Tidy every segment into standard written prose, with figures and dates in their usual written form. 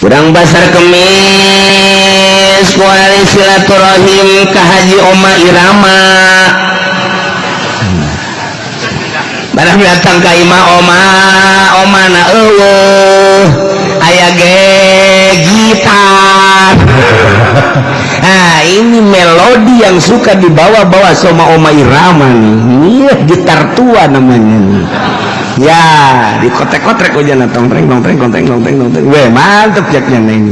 Urang Pasar Kemis kuari silaturahim ka Haji Oma Irama. Barang datang ka imah Oma, Oma na eueuh, aya ge gitar. Nah, ini melodi yang suka dibawa-bawa sama Oma Irama nih. Iya, gitar tua namanya nih. Ya, di kotek-kotrek aja tong teng tong teng tong teng tong teng tong teng. Weh, mantep jaknya ini.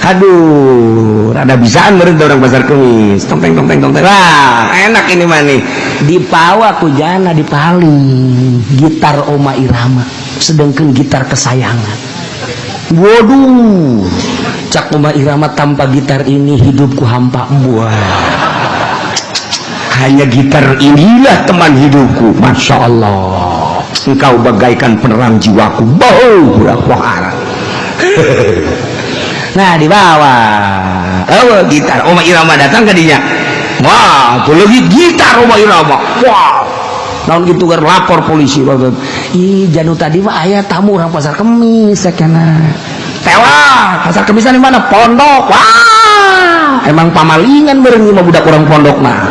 Aduh, rada bisaan meureun orang Pasar Kemis. Tong teng tong teng tong teng. Wah, enak ini mah nih. Dipawa ku jana dipaling gitar Oma Irama, sedangkan gitar kesayangan. Waduh, cak Oma Irama, tanpa gitar ini hidupku hampa. Wah, hanya gitar inilah teman hidupku. Masya Allah, engkau bagaikan penerang jiwaku. Bau budak. Nah, di bawah, oh, gitar Oma Irama datang ke dinya. Wah, lagi gitar Oma Irama. Wah, naon gitu kan, lapor polisi. Ih, janu tadi mah aya tamu orang Pasar Kemis sakana. Tewa, Pasar Kemis di mana? Pondok. Wah, emang pamalingan bareng mah budak orang pondok mah.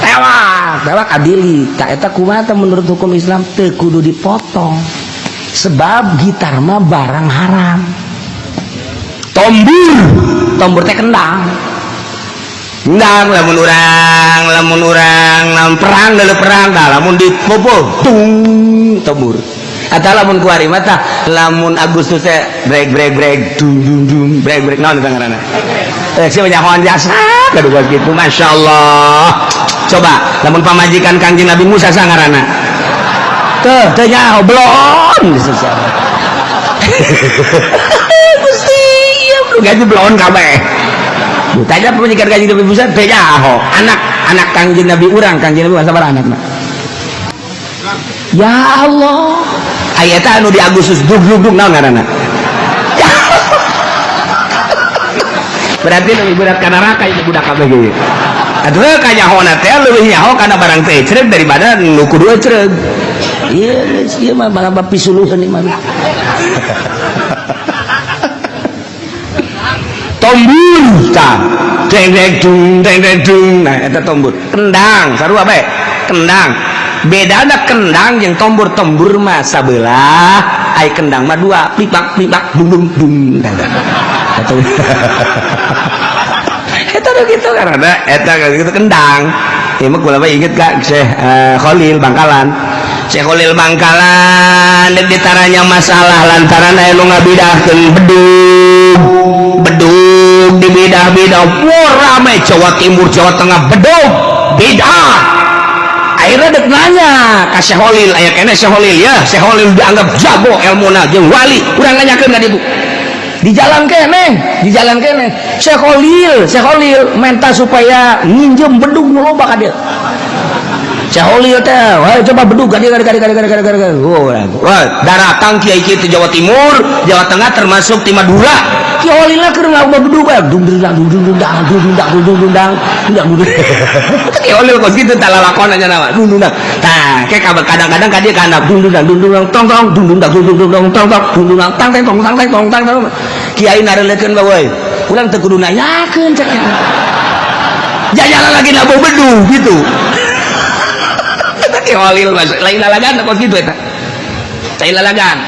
Tewa, tewa adili. Tak eta kumaha menurut hukum Islam? Teu kudu dipotong. Sebab gitar mah barang haram. Tombur, tombur teh kendang. Kendang lamun urang lamun perang, dalam perang dah, lamun dipupul tung tombur. Atau lamun kuari mata lamun Agustus teh brek brek brek dung dung dung brek brek, naon eta ngaranna? Eh, siapa nyahoan jasa kudu gitu. Masya Allah. Coba lamun pamajikan Kangjeng Nabi Musa sa ngaranna? Teu teu nyaho, belon. Gusti, ya gaji belon kabeh. Tanya pamajikan Kangjeng Nabi Musa teu nyaho. Anak anak Kangjeng Nabi urang, Kangjeng Nabi sabar anakna. Ya Allah, aya teh anu di Agustus dug dug dug, naon ngaranna? Berarti lebih berat kana neraka itu budak kabeh ge. Atuh kanyahona teh leuwih nyaho kana barang teh ecreg daripada nu kudu ecreg. Iya, ieu mah barang pisuluheun ieu mah. Tombur tah. Deng deng dung deng deng dung. Nah, eta tombur. Kendang, sarua bae. Kendang. Bedana kendang jeung tombur, tombur mah sabelah, ai kendang mah dua, plipak plipak dung dung dung. Eta eta gitu karena eta gitu kendang. Ieu mah kula inget ka Syekh Khalil Bangkalan. Syekh Khalil Bangkalan ditaranya masalah lantaran aya nu ngabidahkeun bedug. Bedug dibidah-bidah, wah rame Jawa Timur, Jawa Tengah bedug bidah. Akhirnya dek nanya ka Syekh Khalil, aya keneh Syekh Khalil ya, Syekh Khalil dianggap jago ilmuna jeung wali. Urang nanyakeun ka ditu. Di jalan keneh, di jalan keneh. Syekh Khalil, Syekh Khalil minta supaya nginjem bedug nu loba ka dieu. Syekh Khalil teh, wah coba bedug ka dieu ka dieu ka dieu ka dieu ka dieu. Wah, daratang kiai kieu ti Jawa Timur, Jawa Tengah termasuk ti Madura. Kiai Khalil keur ngabah bedug bae dung dung dang dung dung dang dung dung dang dung dung dang dung dung. Kiai Khalil kos kitu tah lalakon aja nama dung dung dang. Tah, kayak kadang-kadang ka dieu kana dung dung dang dung dung dang tong tong dung dung dang dung dung dang tong tong dung dung dang tang teng tong tang teng tong tang tong. Kiai nareleukeun bae we. Urang teu kudu nanyakeun cek. Jajalan lagi nabuh bedug gitu. Eta Kiai Khalil lain lalagan kos kitu eta. Lain lalagan.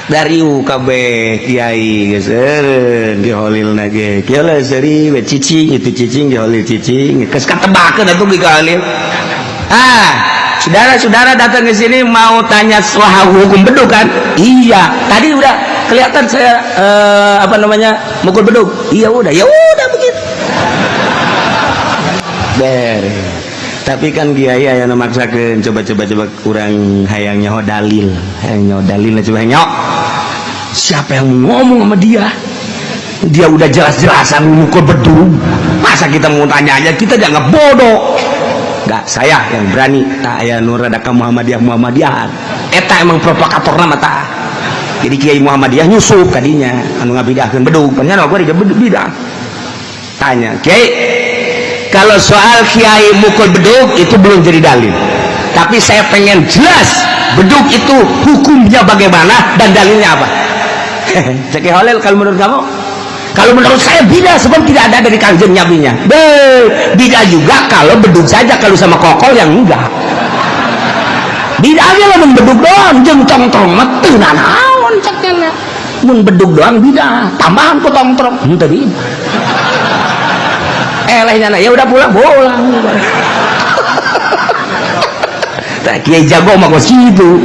Dari UKB kiai geus eureun Ki Khalil na ge. Kieu lah seuri we cicing itu cicing Ki Khalil cicing. Geus katebakeun atuh Ki Khalil. Ah, saudara-saudara datang ke sini mau tanya soal hukum bedug kan? Iya, tadi udah kelihatan saya apa namanya mukul bedug. Iya udah, ya udah begitu. Beres. Tapi kan kiai aya nu maksakeun, coba-coba coba kurang hayang nyaho dalil, hayang nyaho dalil, coba nyaho. Siapa yang ngomong sama dia? Dia udah jelas-jelasan mukul bedug. Masa kita mau tanya aja, kita jangan bodoh. Enggak, saya yang berani. Tak aya nu rada ka Muhammadiyah Muhammadiyahan. Eta emang provokatorna mah tah. Jadi Kiai Muhammadiyah nyusup kadinya anu ngabidahkeun bedug. Nya gua di bidah. Tanya, "Kiai, kalau soal kiai mukul bedug itu belum jadi dalil. Tapi saya pengen jelas bedug itu hukumnya bagaimana dan dalilnya apa." Cek Khalil, kalau menurut kamu Kalau menurut saya beda, sebab tidak ada dari Kanjeng Nabinya. Beda juga kalau bedug saja, kalau sama kokol yang enggak. Beda aja lah mun bedug doang jeung tongtrong mah teu nanaon cek nya. Mun bedug doang beda, tambahan ku tongtrong henteu beda. Elehnya ya udah pulang, pulang. Tah kiai jago mah kos kitu.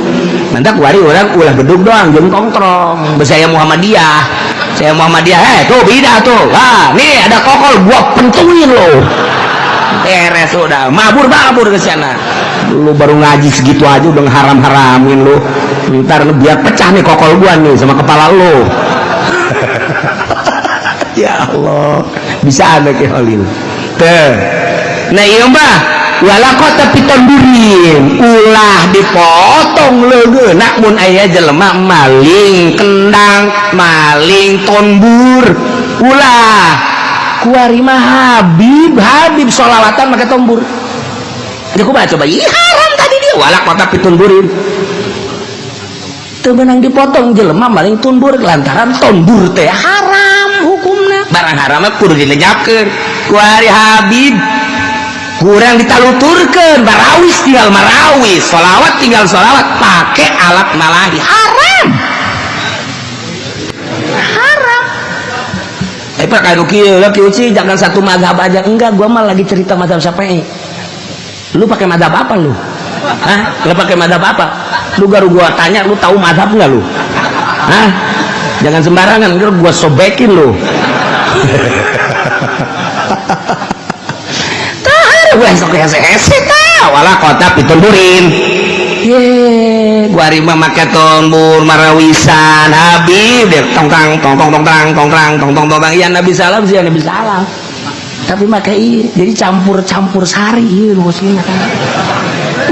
Mantak kuari urang ulah bedug doang jeung tongtrong. Saya Muhammadiyah. Saya Muhammadiyah, tuh beda tuh. Ah, nih ada kokol gua pentuin lo. Beres udah, mabur-mabur ke sana. Lu baru ngaji segitu aja udah haram-haramin lu. Ntar lu biar pecah nih kokol gua nih sama kepala lu. Ya Allah, bisa ada ke Holil. Tuh. Nah, iya mbah, wala kota pitondurin, ulah dipotong leungeunna mun aya jelema maling kendang, maling tombur. Ulah. Kuari mah Habib, Habib sholawatan make tombur. Jadi kumaha coba? Ih, haram tadi dia wala kota pitundurin. Teu meunang dipotong jelema maling tombur lantaran tombur teh haram hukumna. Barang haram mah kudu dilenyapkeun. Kuari Habib kurang ditaluturkeun, marawis tinggal marawis, sholawat tinggal sholawat, pakai alat malahi haram. Haram. Pak kayak kieu lah kieu sih, jangan satu mazhab aja. Enggak, gua mah lagi cerita mazhab Syafi'i. Lu pakai mazhab apa lu? Hah? Lu pakai mazhab apa? Lu baru gua tanya, lu tahu mazhab nggak lu? Hah? Jangan sembarangan, ntar gua sobekin lu. Tah, gua sok hese-hese tah, wala kota pitundurin. Ye, gua ari mah make tombur marawisan Habib deh tong tang tong tong tong tang tong tang tong tong tong tang. Ya Nabi salam sih, ya Nabi salam. Tapi make ieu jadi campur-campur sari ieu nu kan.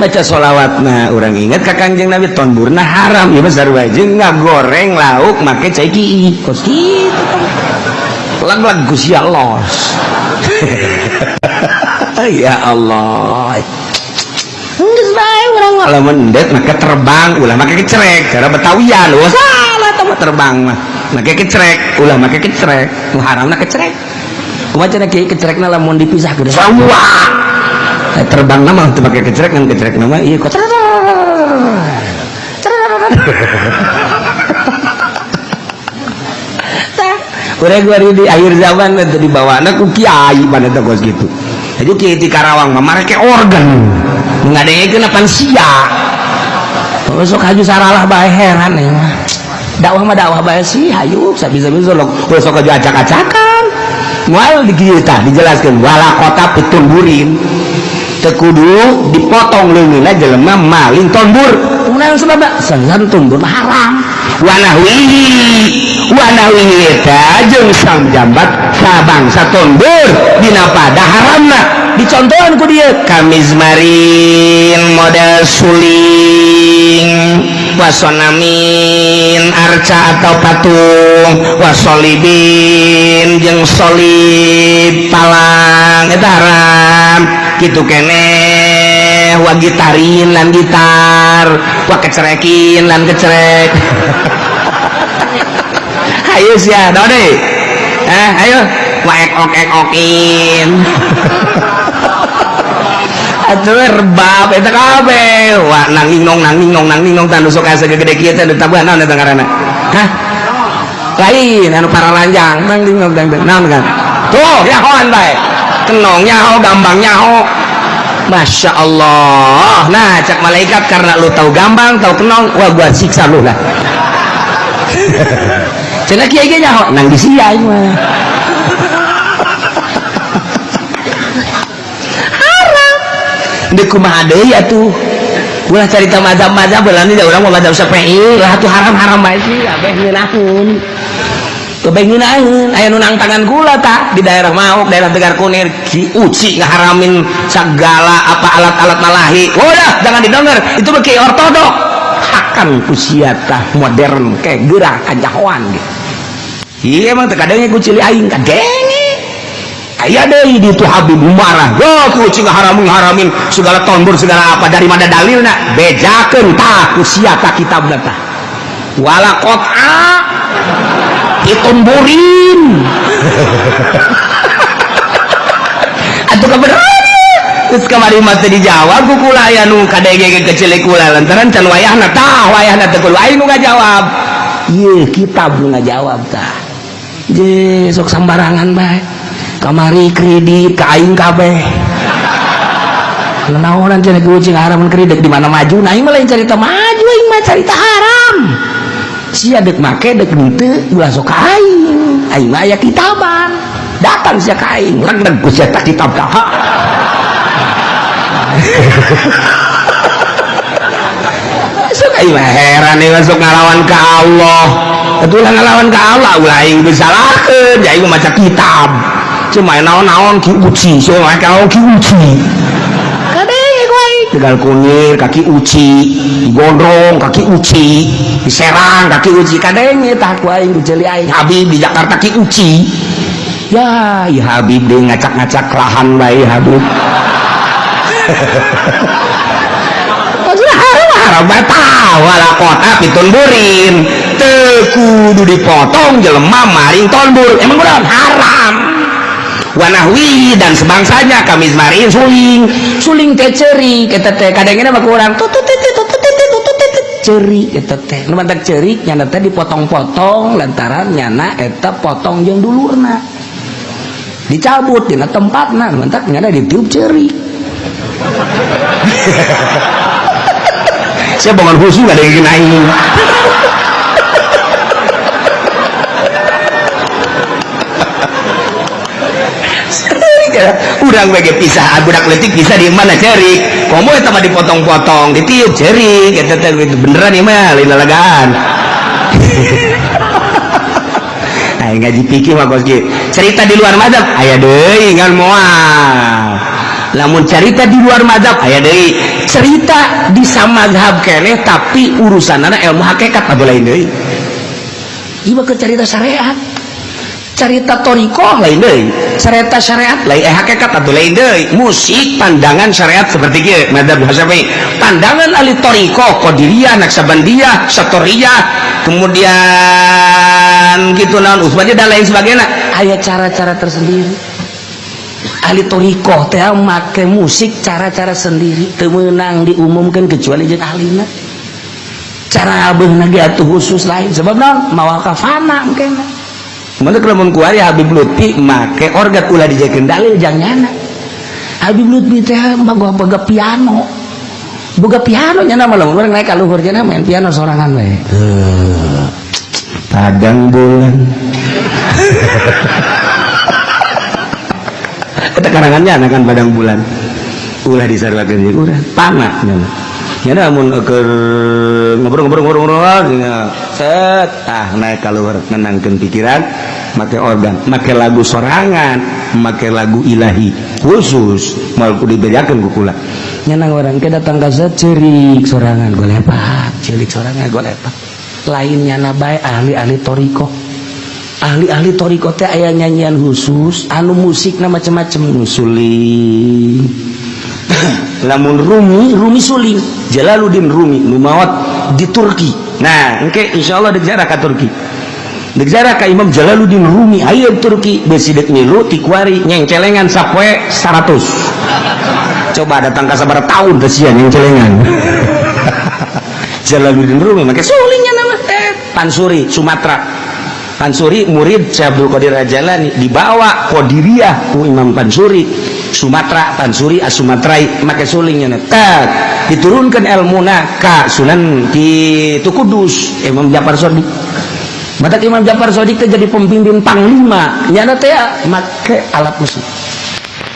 Baca sholawatna urang inget ka Kanjeng Nabi tonburna haram ieu mah sarua jeung ngagoreng lauk make cai ki kos kitu tong. Lag-lag Gusti Allah. Ya Allah. Geus bae urang mah lamun endek make terbang ulah make kecerek cara Betawian. Wah salah tah mah terbang mah. Make kecerek ulah make kecerek. Nu haramna kecerek. Kumaha cenah kieu kecerekna lamun dipisah gede sarua. Terbang mah teu make kecerek ngan kecerek mah ieu kok. Tah, urang gua di akhir zaman teh dibawana ku kiai mana teh kos kitu. Jadi kiai di Karawang mah mareke organ. Ngadengekeun apan sia. Sok haju saralah bae heran ya. Dakwah mah dakwah bae sih hayu sabisa-bisa sok haju acak-acakan. Moal di kieu tah dijelaskeun wala kota pitundurin. Teu kudu dipotong leungeunna jelema maling tombur. Kunaon sebabna? Sangsan tombur mah haram. Wanahwihi wanahwihi eta jeung sang jambat sabangsa tombur dina pada haramna. Dicontohan ku dieu kamizmarin model suling wasonamin arca atau patung wasolibin jeung solib palang eta haram kitu keneh wa gitarin lan gitar wa kecerekin lan kecerek. Ayo sia dode ayo wa ek ok ek okin atuh rebab eta kabeh wa nanging nong nanging nong nanging nong tanu sok asa gede kieu teh tabuhan naon eta ngaranna? Hah? Lain anu paralanjang nanging nong nang naon kan? Tuh nyahoan bae. Kenong nyaho gambang nyaho. Masya Allah. Nah cak malaikat karena lu tahu gambang tahu kenong wah gua siksa lu lah. Cenah kiai ge nyaho nang di sia ieu mah. Haram. Deuk kumaha deui atuh. Ulah carita mazhab-mazhab beulani da urang mah mazhab Syafi'i lah atuh haram-haram bae sih abeh ngeunaheun. Kabeh ngeunaheun aya nu nangtangan kula tah di daerah Mauk, daerah Tegar Kunir, Ki Uci ngaharamin segala apa alat-alat malahi. Udah jangan didengar, itu mah kiai ortodok. Hakan ku sia tah modern kayak geurah kajahoan ge. Iya emang teu kadenge ku cili aing kadenge. Aya deui di itu Habib marah. Wah, ku Uci ngaharamin segala tombur segala apa dari mana dalilna? Bejakeun tah ku sia tah kitabna tah. Wala qat'a. Piton burin. Atuh kebenaran. Terus kamari mah teu dijawab ku kula aya nu kadege kecil kula lantaran can wayahna tah wayahna teh kudu aing nu ngajawab. Ieu kitab nu ngajawab tah. Je sok sambarangan bae. Kamari kredit ka aing kabeh. Naonan cenah kucing haram kredit di mana maju? Nah aing mah lain carita maju, aing mah carita haram. Sia dek make dek henteu ulah sok ka aing. Aing mah aya kitaban. Datang sia ka aing, reg ku sia tak kitab tah. Sok aing mah heran ieu sok ngalawan ka Allah. Atuh ulah ngalawan ka Allah, ulah aing disalahkeun, ja aing maca kitab. Cuma naon-naon ki uci, so naon ki uci. Kadenge ku aing Tegal Kunir kaki uci, digondrong kaki uci, diserang kaki uci, kadenge tah ku aing diceuli aing. Habib di Jakarta ki uci. Ya, ya Habib deui ngacak-ngacak lahan bae Habib. Haram wala kota pitun burin teu kudu dipotong jelema maring tonbur emang kunaon haram wanahwi dan sebangsanya kami maring suling suling teh ceurik eta teh kadangna mah kurang tutut tutut tutut ceurik eta teh nu mantak ceurik nyana teh dipotong-potong lantaran nyana eta potong jeung dulurna dicabut dina tempatna mantak nyana ditiup ceurik. Saya bangun khusus gak ada yang aing. Urang bege pisah, budak leutik bisa di mana cerik. Komo eta mah dipotong-potong, ditiup cerik, eta teh beneran ieu mah lain lalagaan. Aing ngaji fikih mah kos kieu. Cerita di luar mazhab aya deui ngan moal. Lamun cerita di luar mazhab aya deui. Cerita di samazhab keneh tapi urusanana ilmu hakikat atuh lain deui. Ieu mah cerita syariat. Cerita thariqah lain deui. Cerita syariat lain hakikat atuh lain deui. Musik pandangan syariat seperti kieu mazhab Syafi'i. Pandangan ahli thariqah Qadiriyah, Naqsyabandiyah, Satoriyah, kemudian gitu naon Utsmaniyah dan lain sebagainya aya cara-cara tersendiri. Ahli thariqah teh make musik cara-cara sendiri teu meunang diumumkeun kecuali jeung ahlina. Cara abeuna ge atuh khusus lain sebab naon mawa kafana engkena. Mun lamun kuari Habib Lutfi make organ ulah dijadikeun dalil jang nyana. Habib Lutfi teh boga piano. Boga piano nyana mah lamun urang naik ka luhur cenah main piano sorangan we. Padang bulan. Eta karangannya anak kan padang bulan. Ulah disarwakeun jeung urang pama nyana. Nyana mun keur ngobrol-ngobrol set ah naik ka luhur nenangkeun pikiran make organ, make lagu sorangan, make lagu ilahi khusus moal kudu dibejakeun ku kula. Nyana urang ke datang ka cerik sorangan golepak, cerik sorangan golepak. Lain nyana bae ahli-ahli thariqah. Ahli-ahli thariqah teh aya nyanyian khusus anu musikna macem-macem suling. Lamun Rumi, Rumi suling, Jalaluddin Rumi nu maot di Turki. Nah, engke insyaallah deuk ziarah ka Turki. Deuk ziarah ka Imam Jalaluddin Rumi aya di Turki besi deuk milu ti kuari nyengcelengan sapoe 100. Coba datang ka sabaraha tahun teh sia nyengcelengan. Jalaluddin Rumi make sulingnya nama Pansuri Sumatera. Pansuri murid Syekh Abdul Qadir Jailani dibawa Qadiriyah ku Imam Pansuri Sumatera, Pansuri As-Sumatrai make sulingnya tet diturunkan ilmuna ka Sunan di Kudus Imam Ja'far Shodiq. Batak Imam Ja'far Shodiq teh jadi pembimbing panglima nyana teh make alat musik.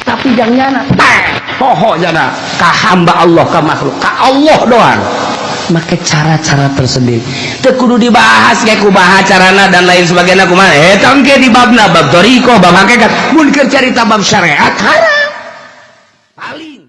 Tapi jang nyana teh poho nyana ka hamba Allah ka makhluk ka Allah doang. Make cara-cara tersendiri. Teu kudu dibahas kayak kumaha carana dan lain sebagainya kumaha. Eta engke di babna bab thariqah, bab hakikat. Mun keur carita bab syariat haram. Paling